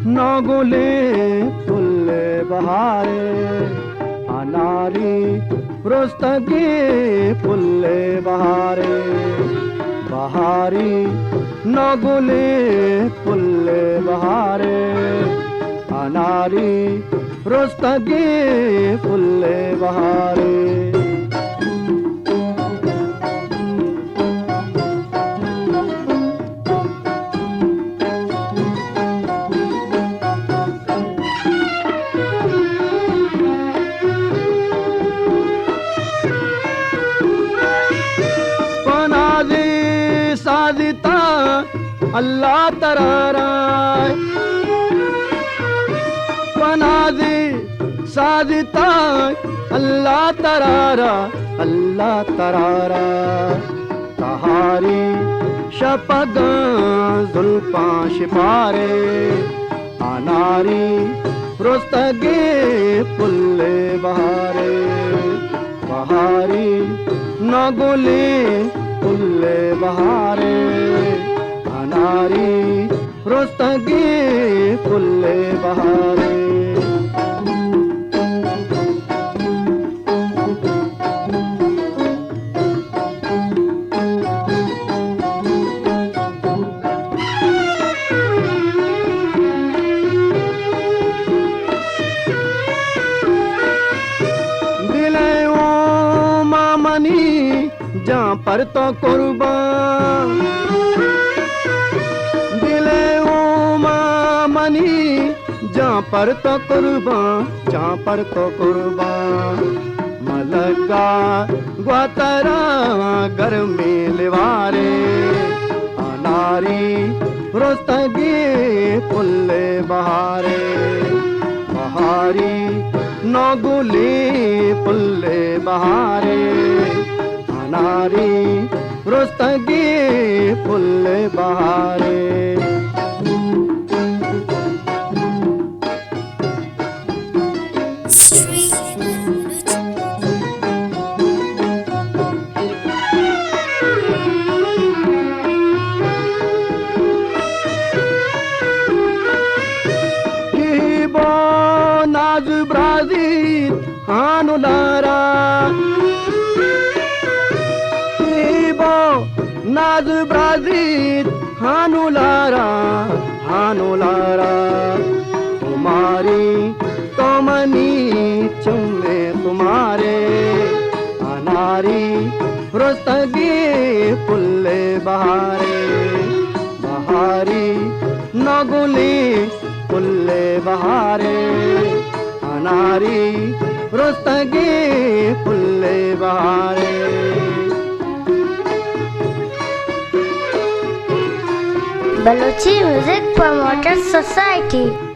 نوگلیں پل بہارے، اناری رستگیں پل بہارے، بہاری نوگلیں پل بہارے، اناری رستگیں پل بہارے۔ پنازی سازتا اللہ ترارا، پنازی سازتا اللہ ترارا، اللہ ترارا۔ تہاری شپگاں زلپاں شپارے، اناری رستگیں پل بہارے، بہاری نوگلیں پل بہارے، اناری رستگیں پل بہارے۔ دل ءِ اوما منی جان پر تو قربان، دل ءِ اوما منی جان پر تو قربان، جان پر تو قربان۔ ملگا گواترا گرمیں لیوارے، اناری رستگیں پل بہارے، بہاری نوگلیں پل بہارے، اناری رستگیں پل بہارے۔ کہ بو ناز برازیت ہانو لارا، کہ بو ناز برازیت ہانو لارا، ہانو لارا۔ خماری تو منی چمے خمارے، اناری رستگیں پل بہارے، بہاری نوگلیں پل بہارے، اناری رستگیں پل بہارے۔ Balochi music promoter society.